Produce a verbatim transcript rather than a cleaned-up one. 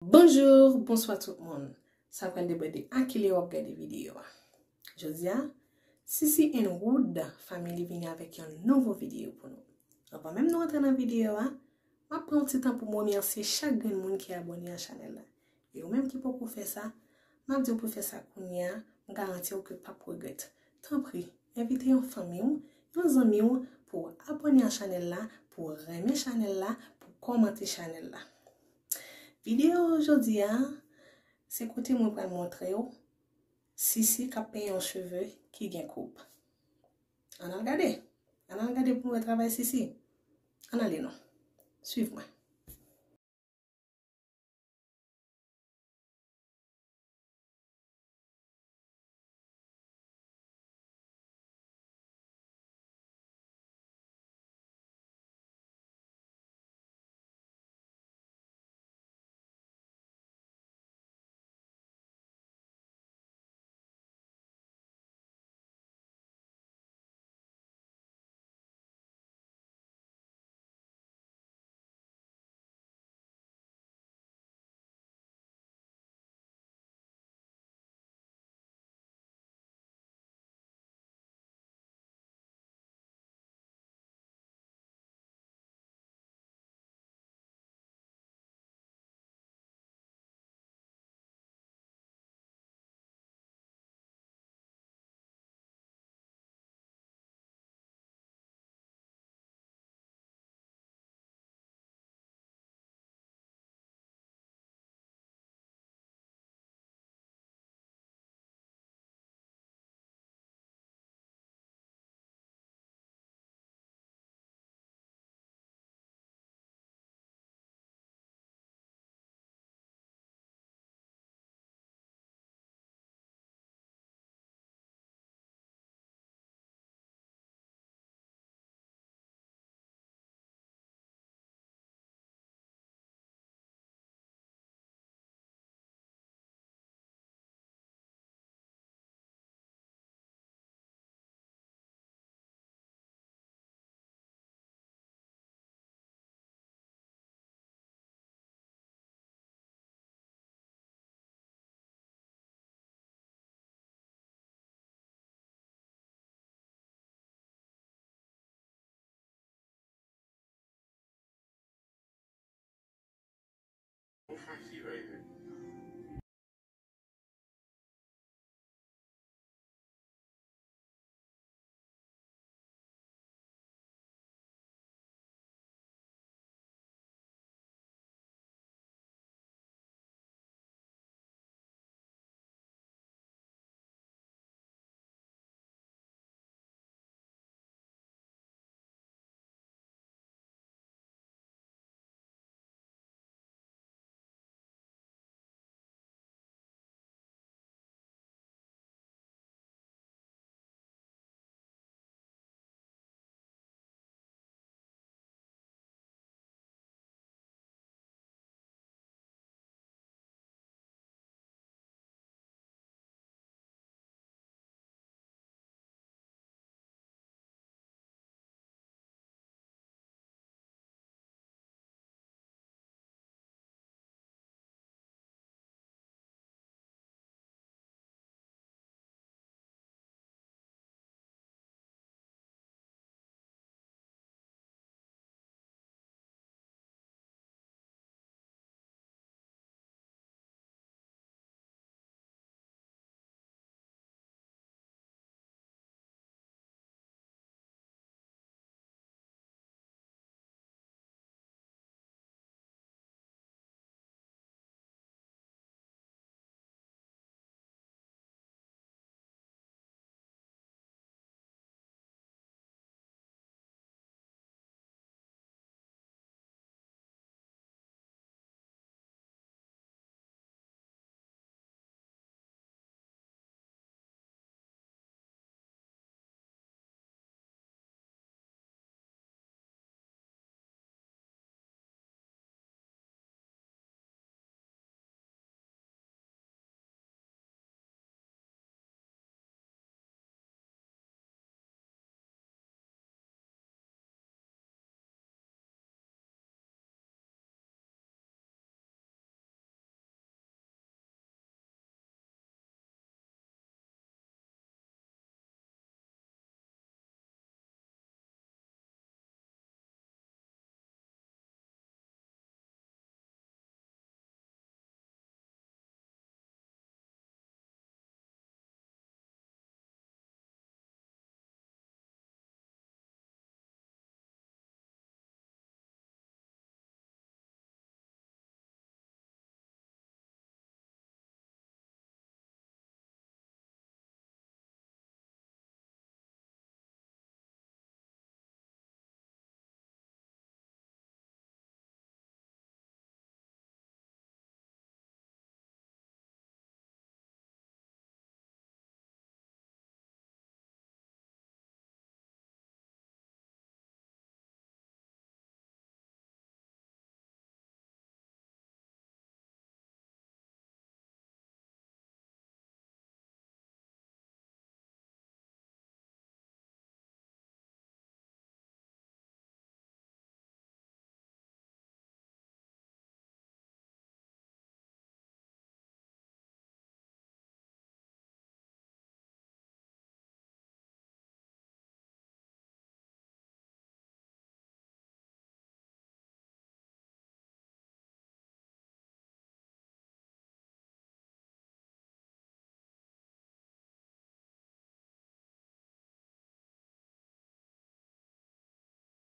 Bonjou, bonswa tout moun. Sa pral depande a ki lè w ap gade videyo a. Jodi a, Sisi and Wood family vini avèk yon nouvo videyo pou nou. Anvan menm nou antre nan videyo a, m ap pran yon ti tan pou m remèsye chak grenn moun ki abòne a chanèl la. E ou menm ki poko fè sa, m ap di w pou fè sa kounye a, m garanti w ke w p ap regrèt. Tanpri, envite yon fanmi w, yon zanmi w pou abòne a chanèl la, pou renmen chanèl la, pou kòmante chanèl la. Videyo jodi a, se kote mwen pral montre w Sisi k ap penyen yon cheve ki gen koup. Ann al gade. Ann al gade pou n wè travay Sisi. Ann ale non. Swiv mwen.